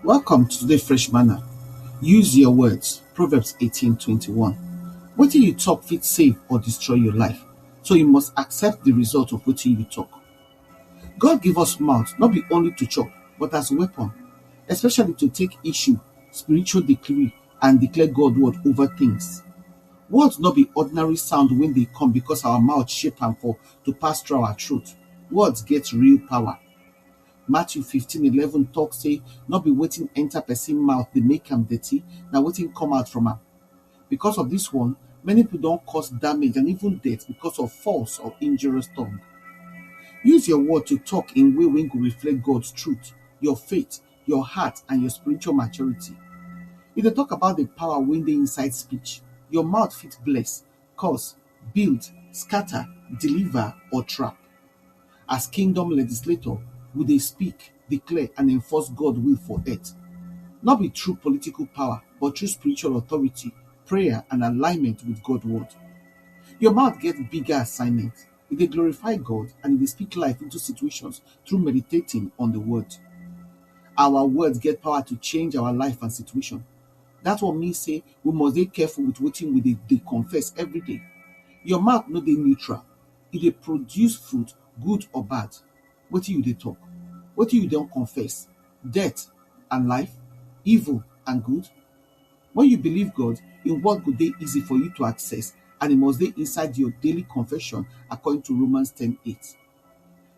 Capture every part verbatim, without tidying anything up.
Welcome to today Fresh Manna. Use your words. Proverbs eighteen twenty-one. Wetin you talk fit save or destroy your life, so you must accept the result of wetin you talk. God give us mouth not be only to chop, but as weapon, especially to take issue, spiritual decree, and declare God word over things. Words not be ordinary sound when they come because our mouth shape and for to pass through our throat. Words get real power. Matthew fifteen eleven talk say, not be waiting enter person mouth they make am dirty, now waiting come out from am. Because of this one, many people don't cause damage and even death because of false or injurious tongue. Use your word to talk in way when go reflect God's truth, your faith, your heart, and your spiritual maturity. If they talk about the power when they inside speech, your mouth fit bless, cause, build, scatter, deliver, or trap. As kingdom legislator, we dey speak, declare, and enforce God will for earth. Not be through political power, but through spiritual authority, prayer, and alignment with God word. Your mouth get bigger assignment. It dey glorify God and it dey speak life into situations through meditating on the word. Our words get power to change our life and situation. That one mean say we must dey careful with wetin we dey dey confess every day. Your mouth no dey neutral. E dey produce fruit, good or bad. Wetin you dey talk? Wetin you don confess? Death and life, evil and good. When you believe God, im word go dey easy for you to access, and e must dey inside your daily confession according to Romans ten eight.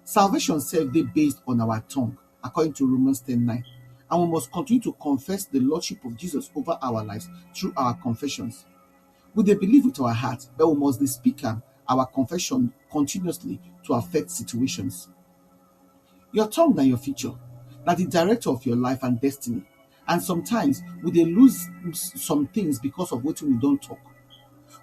Salvation sef dey based on our tongue, according to Romans ten nine, and we must continue to confess the lordship of Jesus over our lives through our confessions. We dey believe with our heart, but we must dey speak am, our confession, continuously to affect situations. Your tongue na your future, na the director of your life and destiny, and sometimes we dey lose s- some things because of wetin we don talk.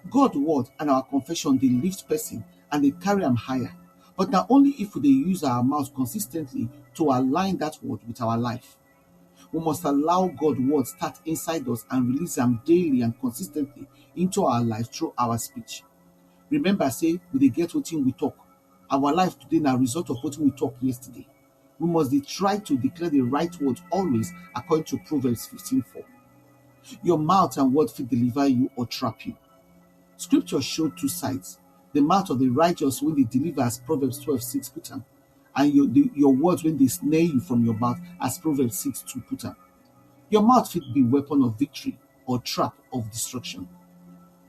God word and our confession dey lift person and dey carry am higher, but na only if we dey use our mouth consistently to align that word with our life. We must allow God word start inside us and release am daily and consistently into our life through our speech. Remember say we dey get wetin we talk. Our life today na result of wetin we talk yesterday. We must dey try to declare the right word always, according to Proverbs fifteen four. Your mouth and word fit deliver you or trap you. Scripture show two sides. The mouth of the righteous wey dey deliver, as Proverbs twelve six put am, and your the, your words wey dey snare you from your mouth, as Proverbs six two put am. Your mouth fit be weapon of victory or trap of destruction.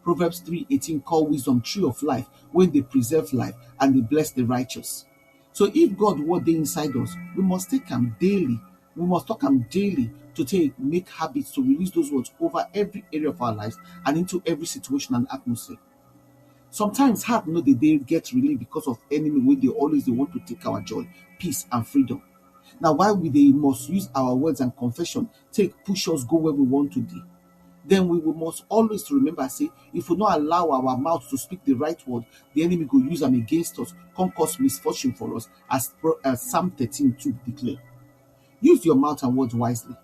Proverbs three eighteen call wisdom tree of life, wey dey preserve life and dey bless the righteous. So if God word dey inside us, we must take am daily. We must talk am daily to take make habits to release those words over every area of our lives and into every situation and atmosphere. Sometimes heart no dey dey get relief because of enemy wey dey always dey want to take our joy, peace, and freedom. Na why we dey must use our words and confession take push us go where we want to dey. Then we, we must always remember say if we no allow our mouth to speak the right word, the enemy go use am against us, come cause misfortune for us, as, pro- as Psalm thirteen two declare. Use your mouth and words wisely.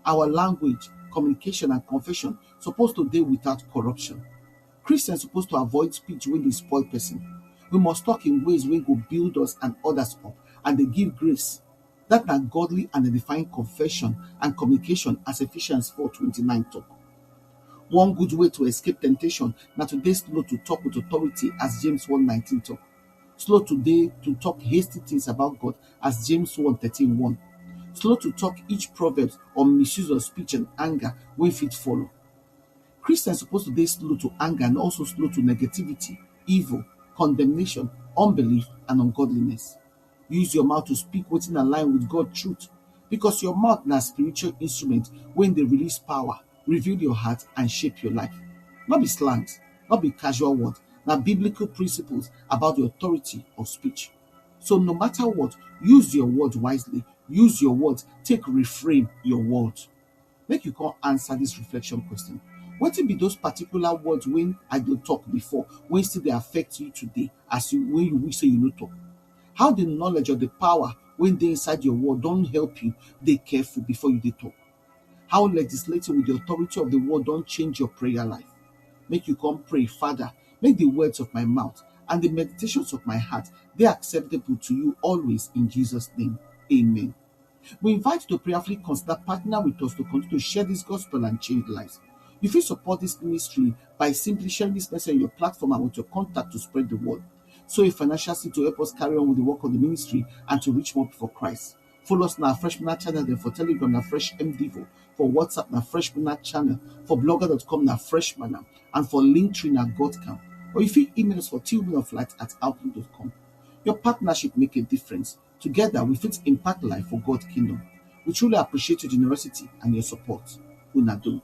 Our language, communication, and confession supposed to dey without corruption. Christians supposed to avoid speech wey dey spoil person. We must talk in ways wey go build us and others up and dey give grace. That na godly and edifying confession and communication, as Ephesians four twenty-nine talk. One good way to escape temptation na to dey slow to talk with authority, as James one nineteen talk. Slow to dey to talk hasty things about God, as James one thirteen one. Slow to talk each proverbs or misuse of speech and anger wey fit follow. Christians suppose to dey slow to anger and also slow to negativity, evil, condemnation, unbelief, and ungodliness. Use your mouth to speak wetin align with God truth, because your mouth na spiritual instrument wey dey release power, reveal your heart, and shape your life. No be slangs, no be casual word, na biblical principles about the authority of speech. So no matter what, use your word wisely, use your word, take reframe your word. Make you come answer this reflection question. Wetin be those particular words wey I don talk before wey still dey affect you today, as you wey you wish say you no talk? How the knowledge of the power wey dey inside your word don help you dey careful before you dey talk? How legislating with the authority of the word don change your prayer life? Make you come pray, Father, make the words of my mouth and the meditations of my heart dey acceptable to you always, in Jesus' name. Amen. We invite you to prayerfully consider partner with us to continue to share this gospel and change lives. You fit support this ministry by simply sharing this message on your platform and with your contact to spread the word. So a financial seed to help us carry on with the work of the ministry and to reach more people for Christ. Follow us on our Fresh Manna channel, then for Telegram na Fresh M Devo, for WhatsApp na Fresh Manna channel, for blogger dot com na Fresh Manna, and for Linktree na God Camp. Or you fit email us for tillmanoflight at outlook dot com. Your partnership make a difference. Together, we fit impact life for God kingdom. We truly appreciate your generosity and your support. Una do.